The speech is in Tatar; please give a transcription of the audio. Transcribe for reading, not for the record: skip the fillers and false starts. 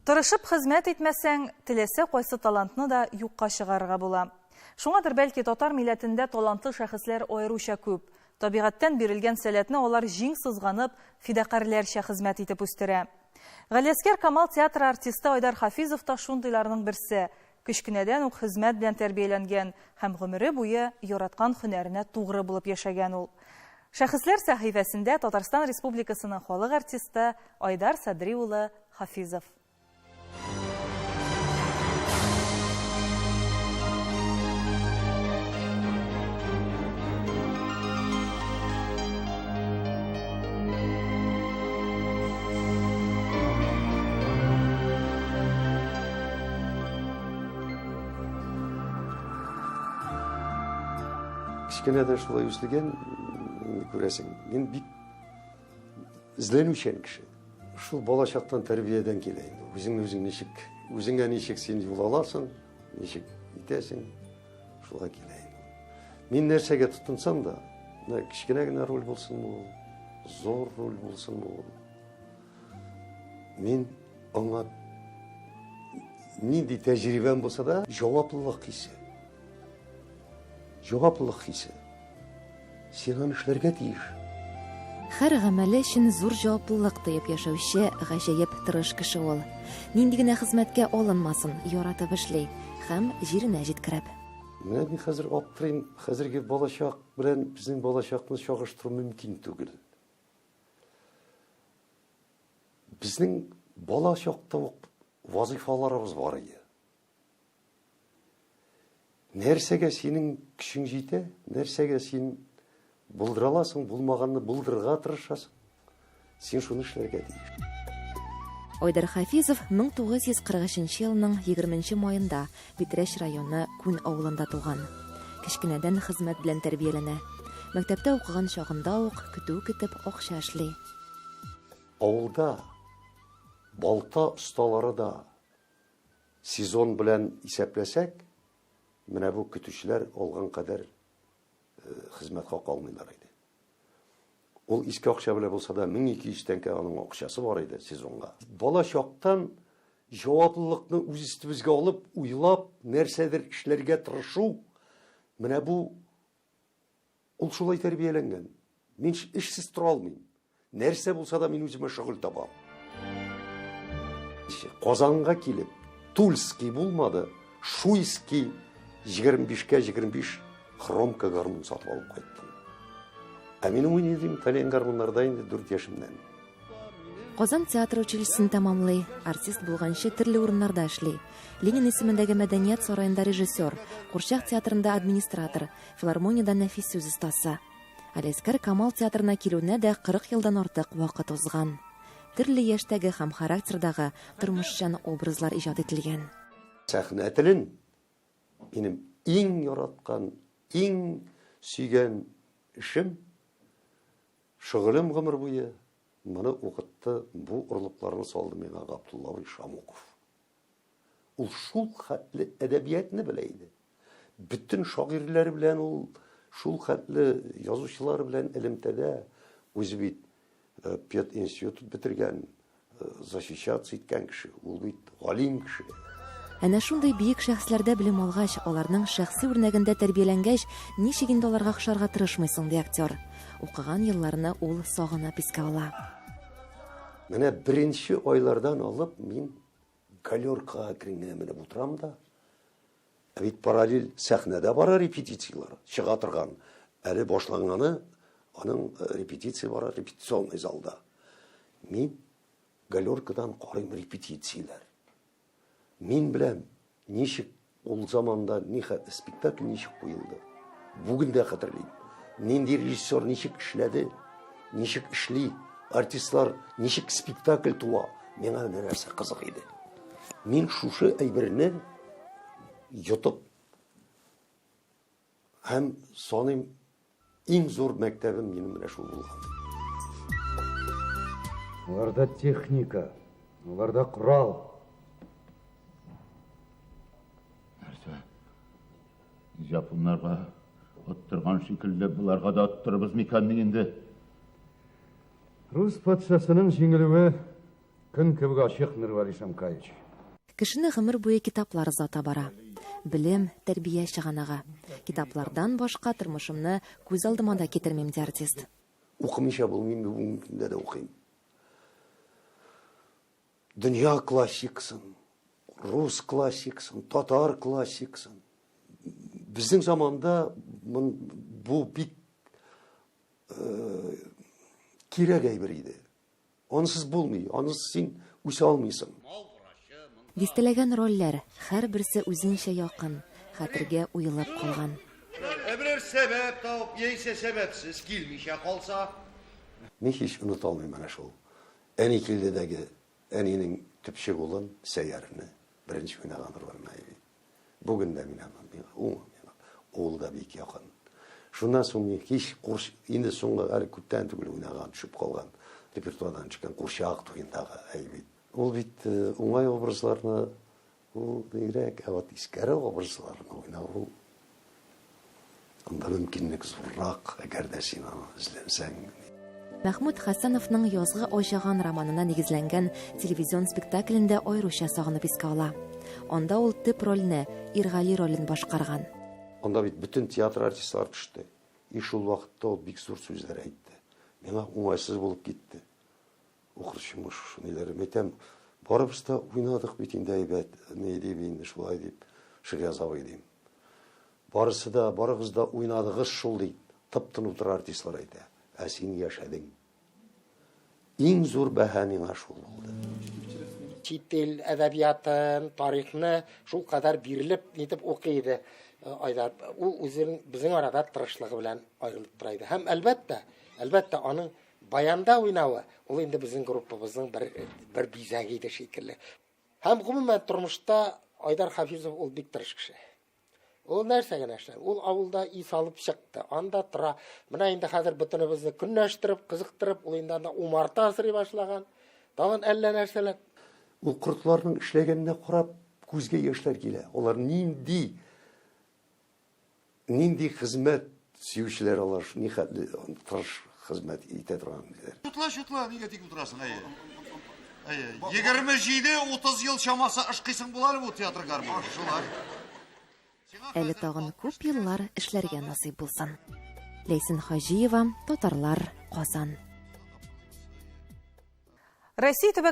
Тырышып хезмәт итмәсәң, теләсә кайсы талантны да юкка чыгарырга була. Шуңадыр бәлки татар милләтендә талантлы шәхесләр аеруча күп. Табигатьтән бирелгән сәләтне алар җиң сызганып, фидакарьләрчә хезмәт итеп үстерә. Галиәсгар Камал театры артисты Айдар Хафизов та шундыйларның берсе. Кечкенәдән үк хезмәт белән тәрбияләнгән һәм гомере буе яраткан һөнәренә тугры булып яшәгән ул. Шәхесләр сәхифәсендә Татарстан Республикасының халык артисты Айдар Садри улы Хафизов. Кечкенәдән шулай үслегән, күрәсең, мин бик эзләнүчән кеше. Шул бала чактан тәрбиядән килә инде. Үзеңне үзең ничек, үзеңә ничек син юл аласың, ничек итәсең, шулай килә инде. Мин нәрсәгә тотынсам да, менә кечкенә генә роль булсын ул, зур роль булсын ул. Мин аңа нинди тәҗрибәм булса да, җаваплылык хисе. Җаваплылык хисе. Син аны эшләргә тиеш. Һәр гамәле өчен зур җаваплылык тоеп яшәүче гаҗәеп тырыш кеше ул. Нинди генә хезмәткә алынмасын, яратып эшли һәм җиренә җиткереп. Менә мин хәзер аптырыйм, хәзерге балачак белән безнең балачакны чагыштыру мөмкин түгел. Безнең бала чакта ук вазыйфаларыбыз бар иде. Нәрсәгә синең көчең җитә, нәрсәгә син булдыра аласың, булмаганны булдырырга тырышасың. Син шуны эшләргә тиеш. Айдар Хафизов 1943 елның 20 маенда Питрәч районы Күн авылында туган. Кечкенәдән хезмәт белән тәрбияләнә. Мәктәптә укыган чагында ук көтү көтеп акча эшли. Авылда балта осталары да сезон белән исәпләсәк, менә бу көтүчеләр алган кадәр хезмәт хакы алмыйлар иде. Ул иске акча белән булса да 1200 тәңкә аның акчасы бар иде сезонга. Бала чактан җаваплылыкны үз өстебезгә алып, уйлап, нәрсәдер эшләргә тырышу, менә бу ул шулай тәрбияләнгән. Мин эшсез тора алмыйм. Нәрсә булса да мин үземә шөгыль табам. Казанга килеп, Тульский булмады, Шуйский 25-кә 25 хромка гармун сатып алып кайттым. Ә мин уйный идем итальян гармуннарда инде 4 яшемнән. Казан театр училищесын тәмамлый, артист булганчы төрле урыннарда эшли. Ленин исемендәге мәдәният сараенда режиссер, Курчак театрында администратор, филармониядә нәфис сүз остасы. Алискер Камал театрына килүенә дә 40 елдан артык вакыт узган. Төрле яшьтәге һәм характердагы тормышчан образлар иҗат ителгән. Сәхнә телен минем иң яраткан, иң сөйгән эшем, шөгылем гомер буе. Моны укытты, бу орлыкларны салды миңа Габдулла абый Шамуков. Ул шул хәтле әдәбиятны белә иде. Бөтен шагыйрьләр белән ул шул хәтле язучылар белән элемтәдә. Үзе бит э, пединститут бетергән, э, защищаться иткән кеше, ул бит галим кеше. Әнә шундый биек шәхесләрдә белем алгач, аларның шәхси үрнәгендә тәрбияләнгәч, ничек инде аларга охшарга тырышмыйсың, ди актер. Укыган елларны ул сагынып искә ала. Менә беренче айлардан алып мин Галеркага әкрен генә менеп утырам да, ә бит параллель сәхнәдә бара репетицияләр, чыга торган. Әле башланганы аның э, репетиция бара репетиционный залда. Мин галеркадан карыйм репетицияләр. Мин беләм, Ничек ул заманда нихәтле спектакль ничек куелды. Бүген дә хәтерлим. Нинди режиссер ничек эшләде, ничек эшли, артистлар ничек спектакль туа. Миңа менә нәрсә кызык иде. Мин шушы әйберне йотып Һәм саныйм, иң зур мәктәбем минем менә шул булган. Аларда техника, аларда корал. Нәрсә? Японнарга оттырган шикелле, боларга да оттырыбыз микәнни инде? Рус патшасының җиңелүе Көн кебек ачык, Мирвәли Шамкаевич. Кешене гомер буе китаплар озата бара. Белем, тәрбия чыганагы. Китаплардан башка тормышымны күз алдыма да китермим, ди артист. Укымыйча булмый, мин бүгенге көндә дә укыйм. Дөнья классикасын, рус классикасын, татар классикасын. Безнең заманда бу бик э, кирәк әйбер иде. Ансыз булмый, ансыз син үсә алмыйсың. Дистәләгән рольләр, һәрберсе үзенчә якын, хәтергә уелып калган. Ә берәр сәбәп табып, яисә сәбәпсез килмичә калса? Мин һич оныта алмыйм әнә шул Әни килдедәге әнинең төпчек улын, Сәйярне, беренче уйнаган ролен бит. Бүген дә мин аны, миңа, ул миңа, ул да бик якын. Шуннан соң мин һич курч, инде соңгы әле күптән түгел уйнаган, төшеп калган, репертуардан төшкән Курчак туендагы әй бит. Ул бит э, уңай образларны Ул бигрәк, ә вот тискәре образларны уйнау ул анда мөмкинлек зуррак, әгәр дә син аны эзләнсәң. Мәхмүт Хәсәновның Язгы аҗаган романына нигезләнгән телевизион спектаклен дә аеруча сагынып искә ала. Анда ул төп рольне, Иргали ролен башкарган. Анда бит бөтен театр артистлары төште. И шул вакытта ул бик зур сүзләр әйтте. Миңа уңайсыз булып китте. Укырчымы шушы ниләр? Мәйтәм, барыбыз да уйнадык бит инде әйбәт, ни дип инде шулай дип, Шигъяз абый дим. Барысы да, барыгыз да уйнадыгыз шул ди. Тып-тын утыра артистлар әйтә. Ә син яшәдең. Иң зур бәһа миңа шул булды. Чит ил әдәбиятын, тарихны шулкадәр бирелеп нитеп укый иде Айдар. Ул үзенең безнең арада тырышлыгы белән аерылып тора иде. Һәм әлбәттә, әлбәттә аның Баянда уйнавы, ул инде безнең группабызның бер, бер бизәге иде шикелле. Һәм гомумән тормышта Айдар Хафизов ул бик тырыш кеше. Ул нәрсә генә эшләми. Ул авылда өй салып чыкты, анда тора. Менә инде хәзер бөтенебезне көнләштереп, кызыктырып, ул инде анда умарта асрый башлаган. Тагын әллә нәрсәләр. Ул кортларның эшләгәненә карап, күзгә яшьләр килә. Алар нинди Нинди хезмәт сөючеләр алар, нихәтле тырыш хезмәт итә торган диләр. Чутла, чутла, нигә тик утырасың, әйе. Әйе, 27-30 ел чамасы ышкыйсың була әле бу театр гармоны, шулай. Әле тагын күп еллар эшләргә насыйп булсын. Ләйсән Хаҗиева, Татарлар, Казан. Россия төбәк.